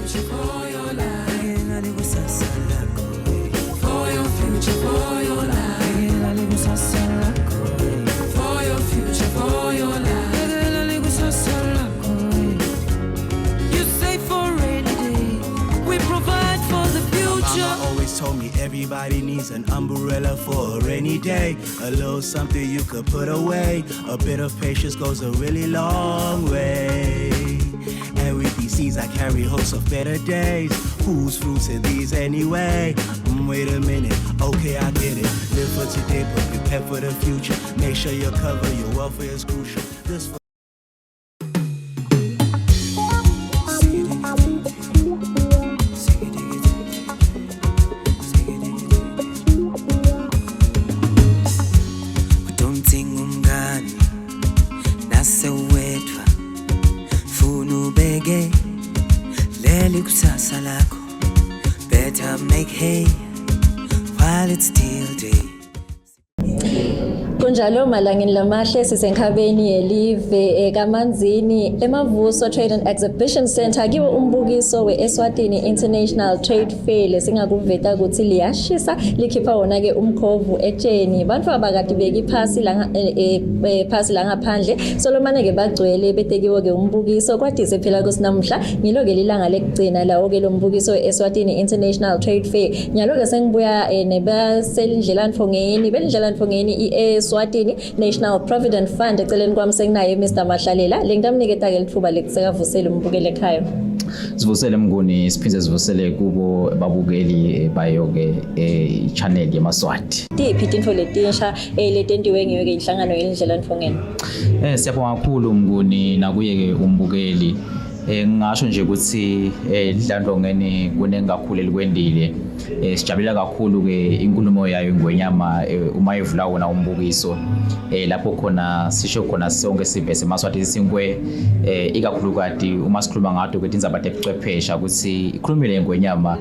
future, for your life. For your future, for your life. For your future, for your life. You save for rainy day. We provide for the future. Mama always told me everybody needs an umbrella for a rainy day. A little something you could put away. A bit of patience goes a really long way. And with these seeds, I carry hopes of better days. Whose fruits are these anyway? Wait a minute, okay, I get it. Live for today, but prepare for the future. Make sure you're covered, your welfare is crucial. This Udonting umngani nasewedwa funa ubeke leli kusasa lakho, better make hay while it's still day. Kunjalo malangeni lamahle, sisenkhabeni yelive kaManzini eMavuso Trade and Exhibition Center kiwo umbukiso we-Eswatini International Trade Fair lesingakuveta ukuthi liyashisa, likhipha wona ke umkhovu etsheni. Bantu abakade beki phasi la phasi la ngaphandle solomane ke bagcwele betekiwe ke umbukiso kwadise phela kusinamuhla ngilo ke lilanga lekugcina lawo ke lo mbukiso we-Eswatini International Trade Fair. Nyalo ke sengibuya nebaselindlela ntfongeni belindlela ntfongeni i-Eswatini National Provident Fund. Eceleni kwami senginaye Mr Mahlalela, lengitamniketa ke litfuba lekusekavusele umbukele ekhaya. Sivusele Mnguni, siphinde sivusele kubo babukeli bayo-ke i-channel yeMaswati. Tiphi tintfo letinsha letentiwe ngiyo ke inhlangano yelindlela ntfongeni? Siyabonga kakhulu Mnguni, nakuye-ke umbukeli. Ngingasho nje ukuthi lidlandlongeni kuningi kakhulu elikwendile. Sijabulela kakhulu ke inkulumo yayo ingwenyama uma ivula wona umbukiso, lapho khona sisho khona sonke sive seMaswati sinkwe, ikakhulukati uma sikhuluma ngato ke tindzaba tebuchwephesha, ukuthi ikhulumile ingwenyama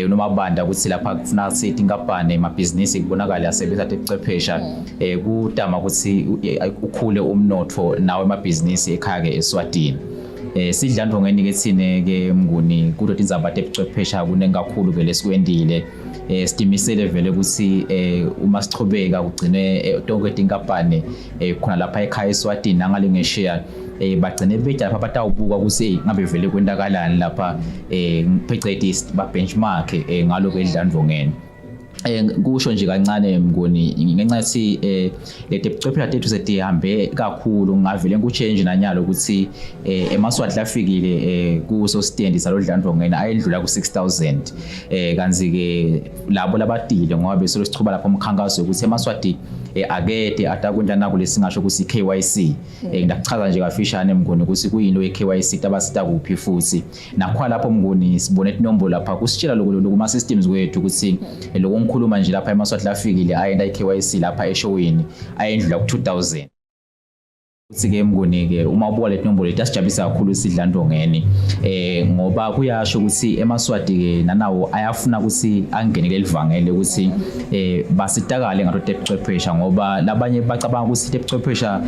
uNomabanda ukuthi lapha kufuna sithi inkampani emabhizinisi kubonakala asebenzisa tebuchwephesha kutama ukuthi ukhule umnotfo nawe emabhizinisi ekhaya ke eSwatini. Sidlandlongeni ke thine ke Mnguni kulo tindzaba tebuchwephesha kuningi kakhulu ke lesikwendile. Sitimisele vele ukuthi uma sichubeka kugcine tonke tinkampani khona lapha ekhaya eSwatini nangale ngesheya bagcine beja lapha batawubuka ukuthi hey, ngabe vele kwentakalani lapha, pheceleti ba benchmark ngalo ke edlandlongeni. Kusho nje kancane Mnguni, ngenxa yokuthi leti buchwepheshe tethu setihambe kakhulu, ngavele ngu-change nanyalo ukuthi eMaswati afikile kuso stand salodlandlongeni ayendlula ku-6000, kanti ke labo labatile ngoba besolo sichuba lapho umkhankaso ukuthi eMaswati akede atakwenta naku lesingasho ukuthi KYC. Ngiyakuchaza nje kafishane Mnguni ukuthi kuyinto ye-KYC, tabasita kuphi futhi nakhona lapho Mnguni sibone inombolo lapha kusitshela lokho lokhu kuma systems wethu ukuthi lokho ngikhuluma nje lapha eMaswati lafikile ayenda i-KYC lapha eshowini ayendlula ku-2000. Uthi-ke Mnguni-ke uma ubuka leti nombolo leti asijabulisa kakhulu sidlandlongeni, ngoba kuyasho ukuthi eMaswati-ke nanawo ayafuna ukuthi angene kuleli vangele ukuthi basitakale ngato tebuchwephesha, ngoba labanye bacabanga ukuthi tebuchwephesha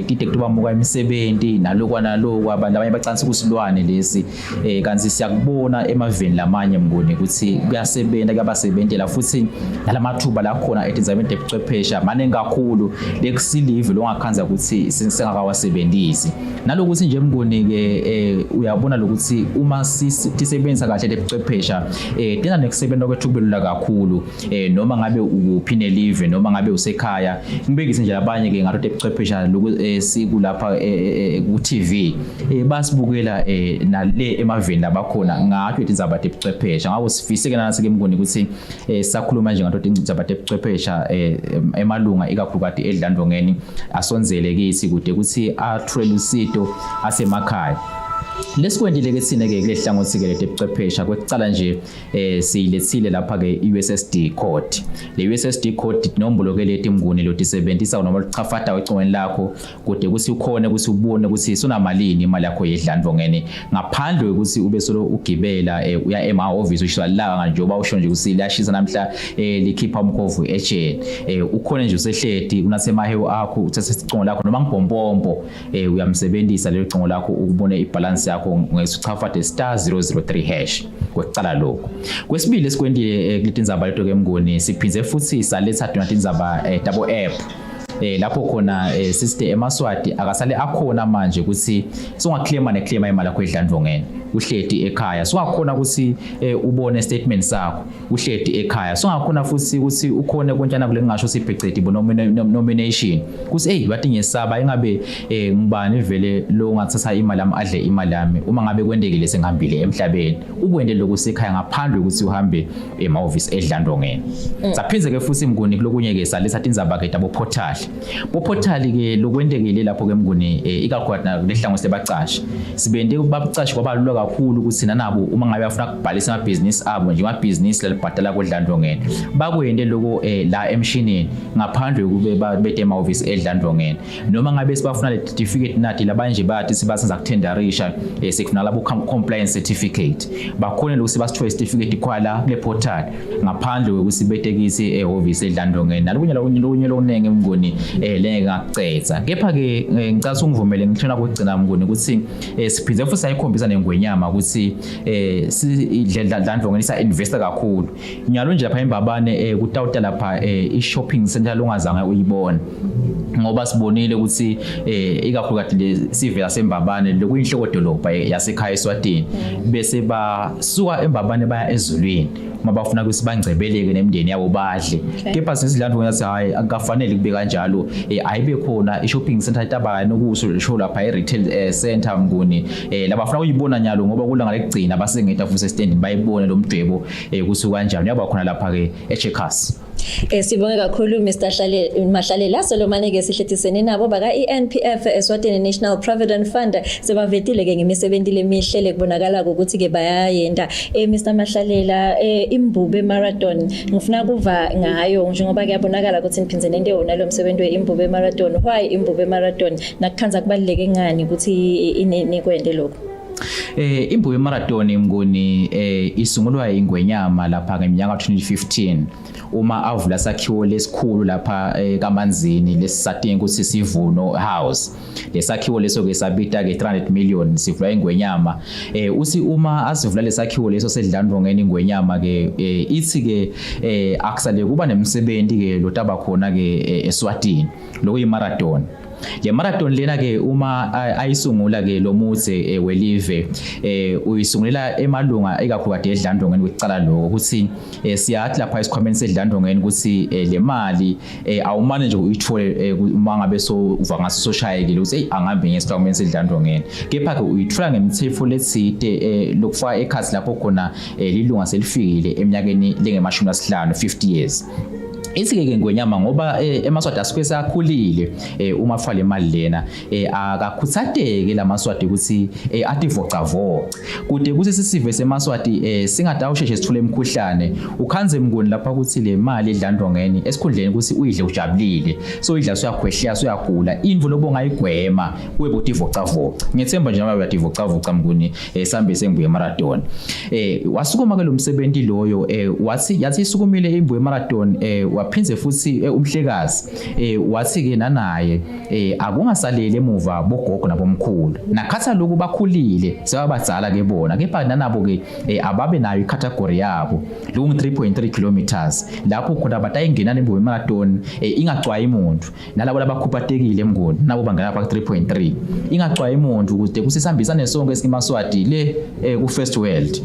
tide kubamuka imisebenzi nalokwa nalokwa, abantu abanye bacansa kusilwane lesi, kanti siyakubona emaveni lamanye Mnguni ukuthi kuyasebenza, kuyabasebentela futhi nalamathuba la khona etindzabeni tebuchwephesha maningi kakhulu lekusilive longakhanza ukuthi singakawasebenzisi. Nalokuthi nje Mnguni ke uyabona lokuthi uma tisebenzisa kahle lebuchwephesha tena nekusebenza kwethu kubelula kakhulu, noma ngabe ukuphi nelive noma ngabe usekhaya. Ngibekise nje abanye ke ngato tebuchwephesha loku sikulapha ku TV, basibukela nale emaveni labakhona ngato tindzaba tebuchwephesha. Ngako sifise ke nasi ke Mnguni ukuthi sakhuluma nje ngato tindzaba tebuchwephesha, emalunga ikakhulukati edlandlongeni asondzele kithi kude ukuthi athwele usito asemakhaya. Lesikwentile ke thina ke kule hlangothi ke letebuchwephesha, kwekucala nje siyilethile lapha ke i-USSD code. Le USSD code inombolo ke leti Mnguni lotisebenzisa noma luchafata ecingweni lakho kude ukuthi ukhone ukuthi ubone ukuthi sunamalini imali yakho yedlandlongeni, ngaphandle ukuthi ube solo ugibela uya emahhovisi ushiswa lilanga, njengoba usho nje ukuthi liyashisa namhla, likhipha umkhovu ejele. Ukhone nje usehleti unasemahewu akho, uthathe isicingo lakho noma ngibhompompo, uyamsebenzisa lelo cingo lakho ukubone ibalance yakho. yakho ngesuchafate star 003 hash. Kwekucala lokho. Kwesibili esikwentile kuletindzaba leto ke Mnguni, siphindze futhi saletha tona tindzaba tabo app, lapho khona sisite emaswati akasale akhona manje ukuthi sungaclaima neclaima imali yakho edlandvongeni uhleti ekhaya, sungakhona ukuthi ubone statement sakho uhleti ekhaya, sungakhona futhi ukuthi ukhone kontshana kule ngingasho sibhecedi bo nomination kuthi hey bathi ngesaba ingabe ngibani vele lo ngathatha imali yami adle imali yami uma ngabe kwentekile sengihambile emhlabeni, ukwente lokhu sekhaya ngaphandle ukuthi uhambe emahhovisi edlandvongeni. Saphindze ke futhi Mnguni kulokunye ke saletha tindzaba ke tabo portal, bo portal ke lokwentekile lapho ke Mnguni, ikakhulukazi nakulehlangothi lebacashi, sibente bacashi kwabalula kakhulu ukuthi nanabo uma ngabe bafuna ukubhalisa amabhizinisi abo nje, amabhizinisi lalibhadala kudlandvongeni, bakwente lokho la emshinini ngaphandle kube bete emahhovisi edlandvongeni, noma ngabe sibafuna le certificate nathi labanje bathi sibasenza kuthendarisha, sekufuna labo compliance certificate, bakhone lokuthi basithole certificate khwala kule portal ngaphandle kokuthi betekisi ehhovisi edlandvongeni, nalokunye lokunye lokunenge Mnguni lengeke ngakucetha. Kepha ke ngicela ungivumele ngithona kugcina Mnguni ukuthi siphindze futhi sayikhombisa nengwenyama ukuthi sidlandvongeni sa investa kakhulu. Nyalo nje lapha eMbabane kutawuta lapha i-shopping center longazange uyibone, ngoba sibonile ukuthi ikakhulukazi le sive yaseMbabane lokuyinhloko dolobha yasekhaya eSwatini, bese basuka eMbabane baya ezulwini uma bafuna ukuthi bangcebeleke nemindeni yabo badle. Kepha sesidlandvo ngathi hayi, akukafanele kube kanjalo, ayibe khona i-shopping center itabaka nokuso show lapha i-retail center Mnguni, labafuna ukuyibona nyalo ngoba kulanga lekugcina basengeta futhi estandini bayibone lo mdwebo ukuthi kanjani uyaba khona lapha ke eCheckers. Sibonge kakhulu Mr Hlale Mahlalela. Solomane ke sihlethisene nabo baka ENPF, Eswatini National Provident Fund, sebavetile ke ngemisebenzi lemihle lekubonakala ukuthi ke bayayenda. Mr Mahlalela, Imbube Marathon ngifuna kuva ngayo njengoba kuyabonakala ukuthi niphindze nente yona lo msebenzi weImbube Marathon. Why Imbube Marathon? Nakukhanza kubaluleke ngani ukuthi nikwende lokho? Imbube Marathon Mnguni isungulwa ingwenyama lapha ngeminyaka 2015 uma avula sakhiwo lesikhulu lapha kaManzini lesisatinga ukuthi Sivuno House. Lesakhiwo leso ke sabita ke 300 million, sivula ingwenyama. Uthi uma asivula lesakhiwo leso sedlandvongeni ingwenyama ke, ithi ke akusale kuba nemsebenzi ke lotaba khona ke eSwatini lokuyi marathon. Le marathon lena ke uma ayisungula ke lo mutse welive, uyisungulela emalunga ikakhulukazi edlandvongeni kwekucala lokho ukuthi siyathi lapha esikhwameni sedlandvongeni ukuthi le mali awumane nje uyithole uma ngabe so uva ngaso soshayekile ukuthi hey angihambe ngesikhwameni sedlandvongeni, kepha ke uyithola ngemithetho letsite lokufaka ekhathi lapho khona lilunga selifikile eminyakeni lengemashumi lasihlanu, 50 years. Ithi ke ngwenyama ngoba emaswati asuke seakhulile, uma afa le mali lena akakhuthateke lamaswati ukuthi ativocavoce kude kuthi sisive semaswati singadawusheshe sithole imikhuhlane. Ukhanze Mnguni lapha ukuthi le mali edlandvongeni esikhundleni ukuthi uyidle ujabulile, so idla suyakhwehlela, suyagula, imvu lobo ongayigwema kube butivocavoca. Ngiyethemba nje noma uyativocavoca Mnguni, sambe sengibuye marathon. Wasukuma ke lo msebenzi loyo, wathi yathi isukumile imbuye marathon, waphindze futhi umhlekazi wathi ke nanaye akungasaleli emuva bogogo nabomkhulu, nakhatha lokhu bakhulile sebabadzala ke bona, kepha nanabo ke ababe nayo icategory yabo lokhu 3.3 kilometers lapho khona batayingena nembuye marathon ingacwayi umuntu, nalabo labakhubatekile Mnguni nabo bangena lapha 3.3 ingacwayi umuntu ukuze kusisambisane sonke esimaswati le ku first world.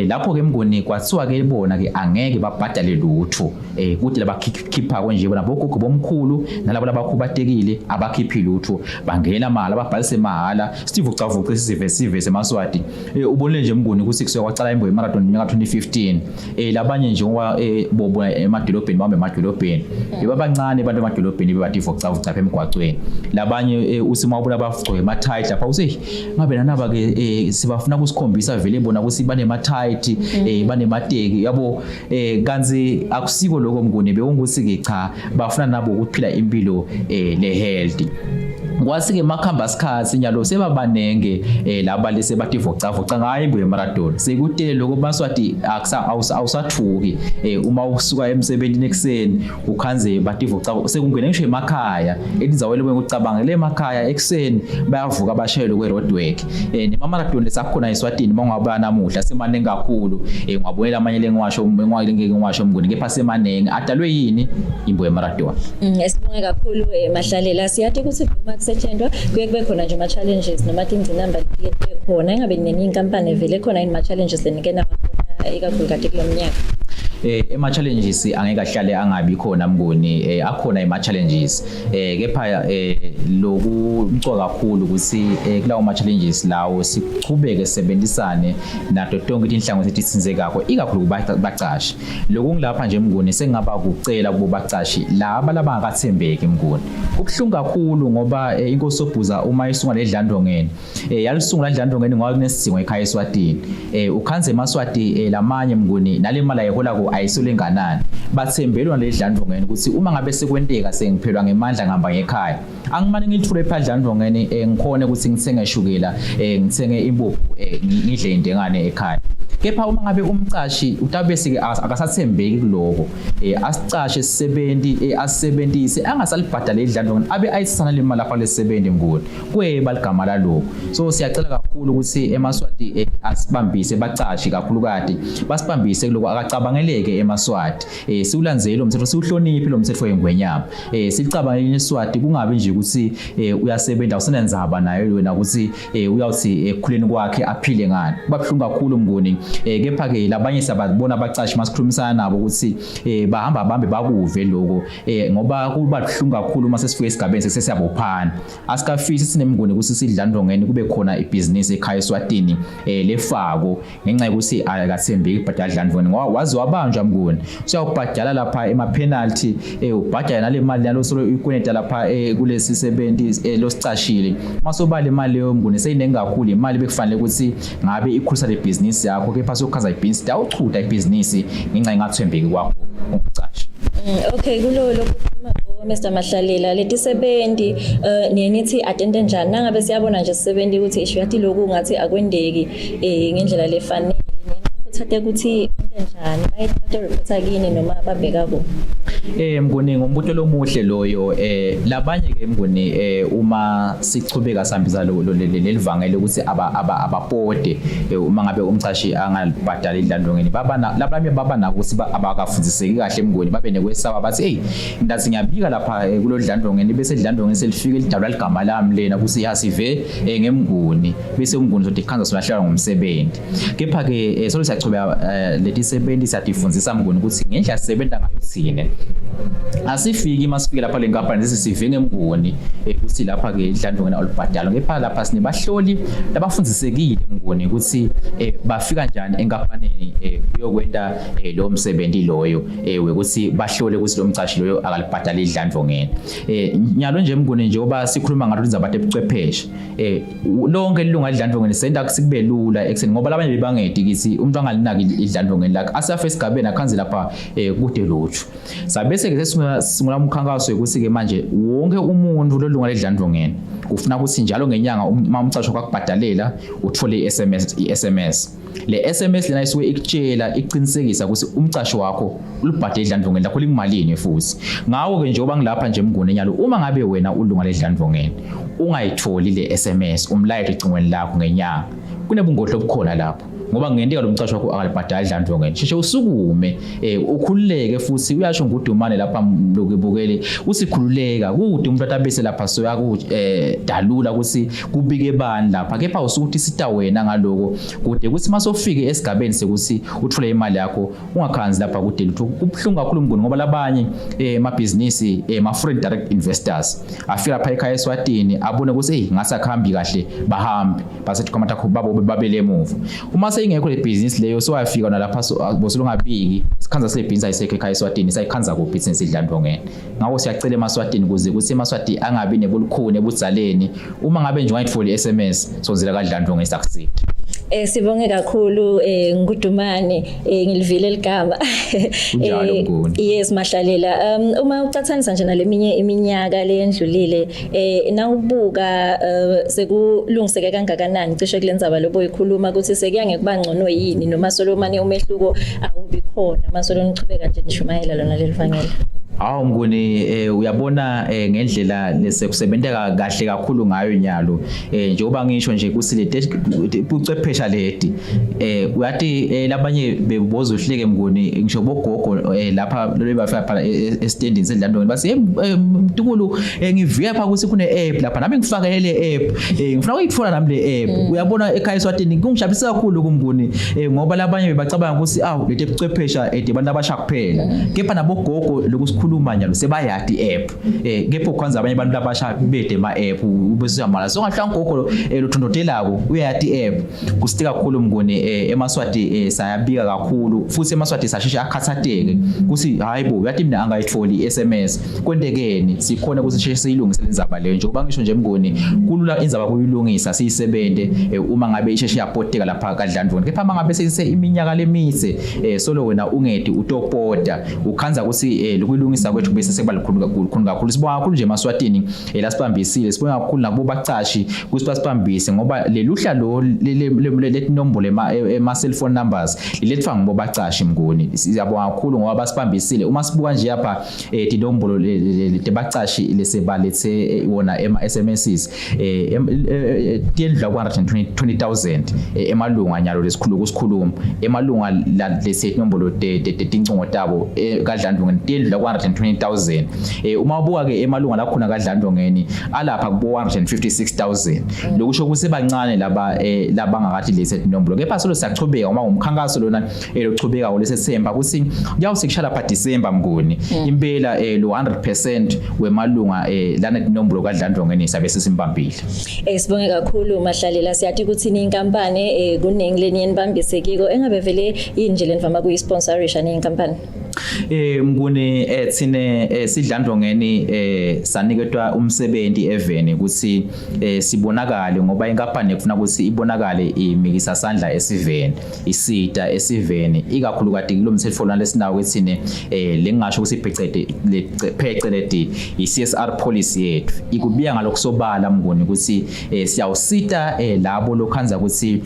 Lapho ke Mnguni kwathiwa ke bona ke angeke babhadale lutho, kuthi labakhipha konje bona bogogo bomkhulu nalabo labakhubatekile abakhiphi lutho, bangena mahala, babhalise mahala, sivucavuce sive sive semaswati. Ubonile nje Mnguni ukuthi kusuka kwacala imbuye marathon ngonyaka 2015, labanye nje ngoba bobona emadolobheni bahambe emadolobheni, bebabancane abantu emadolobheni bebativocavuca apha emgwacweni. Labanye uthi uma ubona bagcoke ema-tight lapha uthi ngabe nanaba ke sibafuna kusikhombisa vele bona ukuthi banema-tight, banemateki yabo, kanti akusiko lokho Mnguni. Lokungukuthi ke cha, bafuna nabo ukuphila impilo le healthy. Kwasi-ke makuhamba sikhathi nyalo sebabanenge laba lese bativocavoca ngayo imbuye marathon. Sekutele lokho baswati awusathuki uma usuka emsebentini ekuseni ukhanze bativoca, sekungene ngisho emakhaya etindzaweni lokucabanga le emakhaya ekuseni bayavuka bashayele kwe-road work. Nema-marathon lesakhona eSwatini mawungaba namuhla semaningi kakhulu. Ungabonela amanye lengiwasho ngeke ngiwasho mnguni, kepha semaningi adalwe yini imbuye marathon. Sibonge kakhulu Mahlalela. Siyathi ukuthi uma kusetshenzwa kuye kube khona nje ama-challenges noma tingqinamba lifike kube khona. Ingabe nenye inkampani vele khona yini ma-challenges lenike nawabona ikakhulukati kulo mnyaka? Ema challenges angeke ahlale angabi khona mnguni. Akhona ema challenges, kepha lokumcoka kakhulu ukuthi kulawo ma challenges lawo sichubeke sisebenzisane nato tonke tinhlangothi etitsinzekako, ikakhulu kubacashi. Lokhu ngilapha nje mnguni sengingaba kucela kubo bacashi laba labangakathembeki mnguni. Kubuhlungu kakhulu ngoba inkosi Sobhuza uma isungula ledlandongeni, yalisungula ledlandongeni ngoba kunesidingo ekhaya eSwatini. Ukhanze emaswati lamanye mnguni nale mali ayiholako ayisolenganani, bathembelwa ledlandongeni ukuthi uma ngabe sekwenteka sengiphelwa ngemandla ngihamba ngekhaya, angimane ngilithule ephadlandongeni, ngikhone ukuthi ngithenge shukela, ngithenge impuphu, ngidle indengane ekhaya. Kepha uma ngabe umcashi utabese akasathembeki kuloko, asicashe sisebenzi, asisebenzise angasalibhadala idlandongeni, abe ayisana le mali lapha lesisebenzi mnguni, kweba ligama laloko. So siyacela kakhulu ukuthi emaswati asibambise, bacashi kakhulukati basibambise kuloko, akacabangeleke emaswati. Siwulandzele lo mthetho, siwuhloniphe lo mthetho wengwenyama. Sicabangele iswati, kungabi nje ukuthi uyasebenza awusenandzaba naye wena ukuthi uyawuthi ekukhuleni kwakhe aphile ngani. Kuba buhlungu kakhulu mnguni. Kepha ke labanye siyababona abacashi masikhulumisana nabo ukuthi bahamba bambe bakuve lokho, ngoba kuba buhlungu kakhulu uma sesifike esigabeni sesiyabophana. Asikafisi sinemnguni ukuthi sidlandongeni kube khona ibhizinisi ekhaya eSwatini lefako ngenxa yokuthi akathembeki kubhadala dlandvoni, ngoba waze wabanjwa mnguni, usuyawubhadala lapha ema-penalty, ubhadala nale mali nalo solo ikweneta lapha kulesi sebenzi losicashile. Masobala imali leyo mnguni seyiningi kakhulu, imali bekufanele ukuthi ngabe ikhulisa le bhizinisi yakho, kepha sokhaza ibhizinisi awuchuda ibhizinisi ngenxa engathembeki kwakho umcashi. Okay, kulo lokukhuluma Mr Mahlalela, letisebenzi niye nithi atente njani nangabe siyabona nje sisebenzi ukuthi isho yathi lokhu ngathi akwendeki ngendlela lefanele, uthathe ukuthi njani, baye bato-reporta kini noma babheka ku? Mnguni, ngumbuto lomuhle loyo. Labanye ke mnguni, uma sichubeka sihambisa lelivangeli ukuthi abapode uma ngabe umcashi angalibhadali idlandongeni, baba labanye baba nako ukuthi abakafundiseki kahle mnguni, babe nekwesaba, bathi hey, ndathi ngiyabika lapha kulo dlandongeni, bese dlandongeni selifike lidalwa ligama lami lena ukuthi yasive ngemnguni, bese umnguni sothi khanza solahlelwa ngumsebenzi. Kepha ke solo siyachubeka, leti sebenzi siyatifundisa mnguni ukuthi ngendlela sisebenza ngayo thine asifiki masifike lapha le nkampani sesive ngemnguni ukuthi lapha ke idlandongeni alubhadalwa. Kepha lapha sinebahloli labafundisekile mnguni ukuthi bafika njani enkampanini kuyokwenta lo msebenzi loyo wekuthi bahlole ukuthi lo mcashi loyo akalibhadali idlandvongeni. Nyalo nje mnguni, njengoba sikhuluma ngalo indzaba tebuchwepheshe, lonke ilunga lidlandvongeni senta sikube lula ekuseni, ngoba labanye bebangedi kithi umuntu angalinaki idlandvongeni lakhe asafe esigabeni akhanze lapha kude lutho. Sabese ke sesungula umkhankaso ukuthi ke manje wonke umuntu lolunga ledlandvongeni kufuna ukuthi njalo ngenyanga uma umcasho kwakubhadalela uthole i-SMS. I-SMS le SMS lena isuke ikutshela, iqinisekisa ukuthi umcasho wakho ulibhadele idlandvongeni lakho likumalini futhi. Ngawo ke njengoba ngilapha nje mnguni nyalo, uma ngabe wena ulunga ledlandvongeni ungayitholi le SMS, umlayeto ecingweni lakho ngenyanga, kunebungozi obukhona lapho, ngoba kungenteka lo mcasho wakho akalibhadali idlandvongeni. Sheshe usukume, ukhululeke futhi uyasho ngudumane lapha lokubukele usikhululeka kude umuntu atabese lapha soya dalula ukuthi kubike bani lapha, kepha usukuthi sita wena ngaloko kude ukuthi masofike esigabeni sekuthi uthole imali yakho ungakhanzi lapha kude lutho. Kubuhlungu kakhulu mnguni, ngoba labanye emabhizinisi, ma-foreign direct investors afika lapha ekhaya eSwatini abone ukuthi hey, ngase akuhambi kahle, bahambe basethi kwamatha babo babele emuva. Uma seyingekho le bhizinisi leyo, sowafika nalapha bosulungabiki isikhanza sale bhizinisi ayisekho ekhaya eSwatini, sayikhanza kuphi thina sidlandvongeni? Ngakho siyacela emaswatini ukuze ukuthi emaswati angabi nebulukhuni ebudzaleni. Uma ngabe nje ungayitholi i-SMS, sonzela kadlandvongeni sakusida. Sibonge kakhulu Ngudumane, ngilivile ligama. Kunjalo, Mnguni. Yes, Mahlalela. Uma ucathanisa nje naleminye iminyaka leyendlulile, nawubuka sekulungiseke kangakanani cishe kulendzaba lobo ikhuluma ukuthi sekuya ngekuba ngcono yini, noma solo mane umehluko awubi khona masolo nichubeka nje nishumayela lona lelivangeli? Hawu Mnguni, uyabona, ngendlela lesekusebenteka kahle kakhulu ngayo nyalo, njengoba ngisho nje ukuthi le buchwephesha leti, uyati, labanye beboza uhleke Mnguni, ngisho bogogo lapha bebafika phela estendini sedlandweni, bathi, "Hey mntukulu, ngivuya lapha ukuthi kune app lapha, nami ngifake le app, ngifuna ukuyithola nami le app." Uyabona, ekhaya eSwatini kungijabulisa kakhulu kumnguni, ngoba labanye bebacabanga ukuthi awu, leti buchwephesha abantu abasha kuphela, kepha nabogogo lokusikhuluma nyalo sebayati i-app, kepha ukhanza abanye abantu abasha bede ma app bese uyamala so ngahlanga ugogo lothondotelako uyayati i-app. Kusite kakhulu Mnguni. Emaswati sayabika kakhulu futhi emaswati sasheshe akhathateke kuthi hayi bo, uyathi mina angayitholi i-SMS, kwentekeni? Sikhona ukuthi sisheshe siyilungise lenzaba leyo. Njengoba ngisho nje Mnguni, kulula indzaba kuyilungisa siyisebente uma ngabe isheshe yapoteka lapha kadlandvoni, kepha uma ngabe seyise iminyaka lemitse solo wena ungedi utopota, ukhanza ukuthi lokuyilungisa kwethu bese sekuba lukhulu kakhulu, khulu kakhulu. Sibonga kakhulu nje emaswatini lasibambisile, sibonga kakhulu nakubo bacashi ukuthi basibambise, ngoba leluhla lo letinombolo ema cellphone numbers lilethwa ngibo bacashi Mnguni. Siyabonga kakhulu ngoba basibambisile. Uma sibuka nje lapha tinombolo tebacashi lesebalethe wona ema SMSs, tiyendlula ku 120,000 emalunga nyalo lesikhulu kusikhuluma, emalunga lese inombolo tetincingo tabo kaDlandlongeni tiyendlula ku 120,000. Uma ubuka ke emalunga lakhona kaDlandlongeni alapha kubo 156,000, lokusho ukuthi bancane laba labangakathi lese inombolo, kepha solo siyachubeka uma ngumkhankaso lona lochubeka lesethemba ukuthi kuyawuthi kushala lapha December Mnguni, impela lo 100% wemalunga lana inombolo kaDlandlongeni sabe sesimbambile. Sibonge kakhulu Mahlalela. Siyathi ukuthi ni inkampani kuningi leni yenibambise kiko, engabe vele yini nje lenivama kuyisponsorisha ni inkampani? Mnguni, thine sidlandlongeni saniketwa umsebenzi eveni ukuthi sibonakale, ngoba inkampani kufuna ukuthi ibonakale imikisa sandla esiveni, isita esiveni, ikakhulukati kulo mthetho lona lesinawo kwethine lengingasho ukuthi phecede pheceleti i-CSR policy yethu. Ikubiya ngalokusobala Mnguni ukuthi siyawusita labo lokhanza ukuthi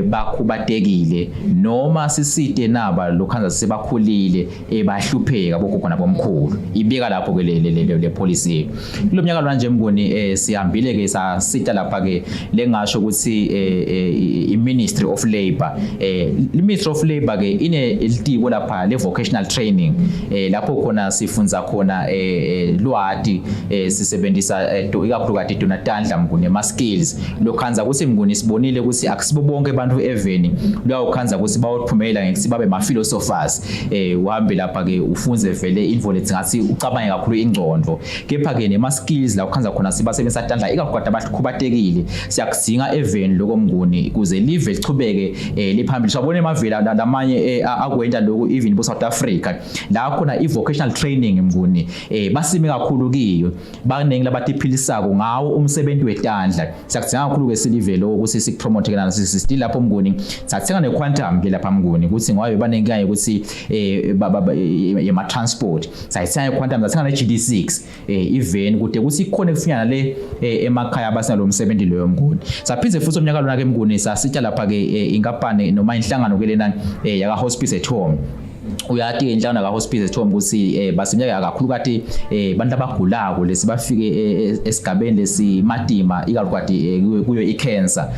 bakhubatekile, noma sisite naba lokhanza sebakhulile, bahlupheka, bogogo nabomkhulu. Ibika lapho ke le policy yethu. Kulo mnyaka lona nje Mnguni, sihambile ke sasita lapha ke lengasho ukuthi i-Ministry of Labor, i-Ministry of Labor ke ine litiko lapha le vocational training, lapho khona sifunza khona lwati, sisebenzisa ikakhulukati tona tandla Mnguni, ema skills lokhanza ukuthi Mnguni sibonile ukuthi akusibo bonke abantu eveni luyawukhanza ukuthi bayophumela ngekuthi babe ma philosophers, uhambe lapha ke ufunze vele info lethi ngathi ucabange kakhulu ingcondo, kepha ke nema skills la ukhanza khona sibasebenzisa tandla, ikakhulukazi abakhubatekile, siyakudzinga eveni lokho Mnguni kuze live lichubeke liphambili. Siyabona emavela lamanye akwenta lokhu, even bo South Africa la khona i vocational training Mnguni basime kakhulu kiyo, baningi labatiphilisako ngawo umsebenzi wetandla. Siyakudzinga kakhulu ke silive lo ukuthi sikupromote ke nana still lapho Mnguni. Sathenga ne Quantum ke lapha Mnguni ukuthi ngoba banenkinga yokuthi yema transport, sayithenga i-Quantum, sathenga ne-GD6 iveni kude ukuthi ikhona ekufinyana le emakhaya abasinalo umsebenzi loyo Mnguni. Saphinde futhi umnyaka lona ke Mnguni sasitsha lapha ke inkampani noma inhlangano ke lena yaka Hospice at Home. Uyati inhlangano ka Hospice at Home ukuthi basimnyaka kakhulu kati bantu abagulako lesibafike esigabeni lesimatima, ikakhulukazi kuyo i-cancer.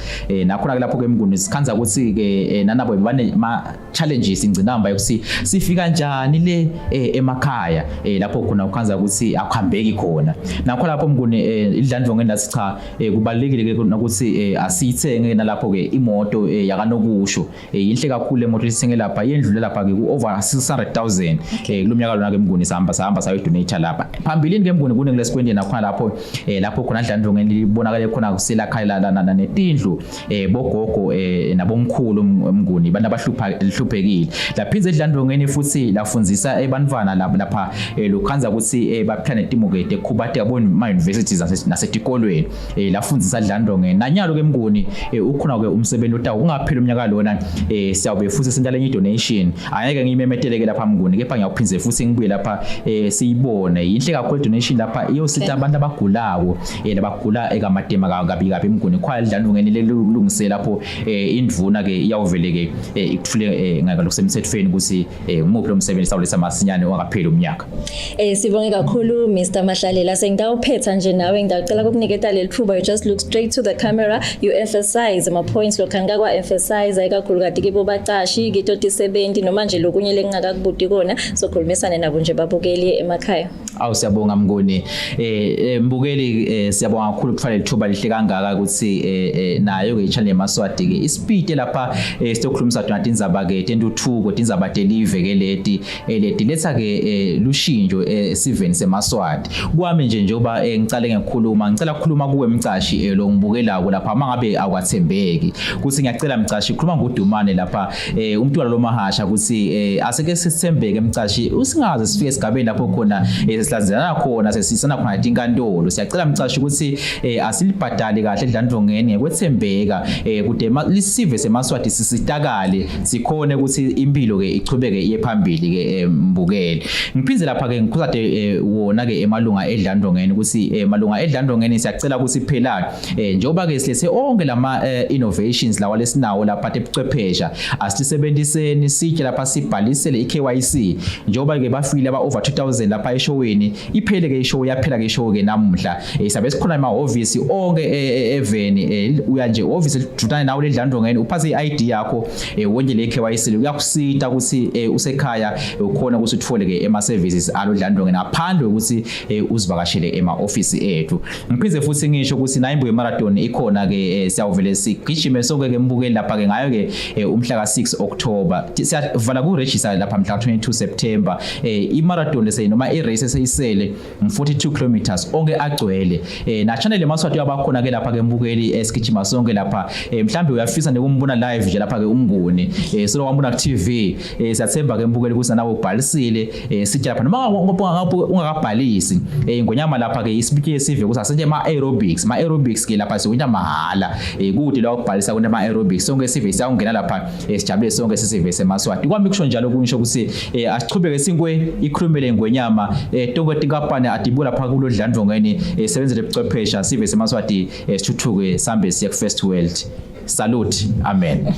Nakhona ke lapho ke Mnguni sikhanza ukuthi ke nanabo bane ma challenges, ingcinamba yokuthi sifika kanjani le emakhaya, lapho khona ukhanza ukuthi akuhambeki khona. Nakho lapho Mnguni, idlandlongeni lathi cha, kubalekile ke ukuthi asiyithenge nalapho ke imoto yakanokusho. Yinhle kakhulu le moto isithenge lapha, yendlule lapha ke ku over 600,000 kulomnyaka lona ke Mnguni sahamba sahamba sayodonate lapha phambilini ke Mnguni kunengilesikwendeni nakhona lapho lapho khona Dlandlongeni libonakale khona kusela khaya lana netindlu bogogo nabomkhulu Mnguni abantu abahlupha hluphekile. Laphinze eDlandlongeni futhi lafundzisa ebantwana lapha lokhanza ukuthi baphila netimo ke tekhubateka bo ma universities nasetikolweni, lafundzisa Dlandlongeni. Nanyalo ke Mnguni ukhona ke umsebenzi otawu ungapheli umnyaka lona, siyawube futhi senta lenye donation. Angeke ngiyimemetele ke lapha Mnguni, kepha ngiyawuphindze futhi ngibuye lapha siyibone. Yinhle kakhulu donation lapha, iyosita abantu abagulako labagula ekamatema kabi kabi Mnguni. Khwaya Dlandlongeni lelungise lapho indvuna ke iyawuvele ke ikuthule ngalokusemthethweni ukuthi ngumuphi lo msebenzi sawulisa masinyane ungapheli umnyaka. Sibonge kakhulu Mr Mahlalela. Sengitawuphetha nje nawe, ngitawucela ukukuniketa leli thuba. You just look straight to the camera, you emphasize ama points lokho angikakwa emphasize ikakhulu kati kibo bacashi kito tisebenti noma nje lokunye lengingakakubuti kona, sokhulumisane nabo nje babukeli emakhaya. Awu, siyabonga Mnguni. Mbukeli, siyabonga kakhulu ukuthola lethuba lihle kangaka ukuthi nayo ke i-channel yeMaswati ke isipite lapha sizokhulumisa tona tindzaba ke tentuthuko, tindzaba telive ke leti leti letha ke lushintsho esiveni seMaswati. Kwami nje, njengoba ngicale ngekukhuluma, ngicela ukukhuluma kuwe mcashi lo ngibukelako lapha, mangabe akwathembeki kuthi ngiyacela mcashi, khuluma ngudumane lapha umntwana lo mahasha ukuthi aseke sithembeke mcashi, usingaze sifike esigabeni lapho khona silandzelana khona sesisana khona tinkantolo. Siyacela mcashi ukuthi asilibhadali kahle eDlandlongeni ngekwethembeka, kude lisive seMaswati sisitakale, sikhone ukuthi impilo ke ichubeke iye phambili ke. Mbukeli, ngiphindze lapha ke ngikhuzade wona ke emalunga eDlandlongeni ukuthi malunga eDlandlongeni, siyacela ukuthi phela njengoba ke silethe onke lama innovations lawa lesinawo lapha tebuchwephesha, asisebenziseni sitshe lapha sibhalisele iKYC, njengoba ke bafikile aba over 2000 lapha eshoweni. Iphele ke ishow, yaphela ke ishow ke namuhla. Sabe sikhona emahhovisi onke eveni. Uya nje office elidutane nawe ledlandlongeni, uphathe iID yakho, wonke le KYC uyakusita ukuthi usekhaya ukhona ukuthi uthole ke ema services alo Dlandlongeni ngaphandle ukuthi uzivakashele ema office ethu. Ngiphinde futhi ngisho ukuthi nayo Imbuye Marathon ikhona ke, siyawuvele sigijime sonke ke mbukeli lapha ke ngayo ke umhla ka6 October. Siyavala ku register lapha mhla 22 September. I marathon lese noma i race eseyisele 42 kilometers, onke agcwele. Na channel eMaswati yabakhona ke lapha ke mbukeli, esigijima sonke lapha. Mhlambe uyafisa nekumbona live nje lapha ke uMnguni, solo wambona ku TV. Siyathemba ke mbukeli ukuthi nawe ubhalisile. Sithi lapha noma ungakabhalisi, ingonyama lapha ke isibike sive ukuthi asenje ama aerobics, ama aerobics ke lapha siwina mahala kude la ukubhalisa kuna ama aerobics. Sonke sive siyawungena lapha, sijabule sonke sisive seMaswati. Kwami kusho njalo, kusho ukuthi asichubeke sinkwe ikhulumele ingwenyama, tonke tinkampani atibuka lapha kulo Dlandlongeni, sebenzele buchwephesha, sive seMaswati sithuthuke sambe siye ku first world. Salute, amen.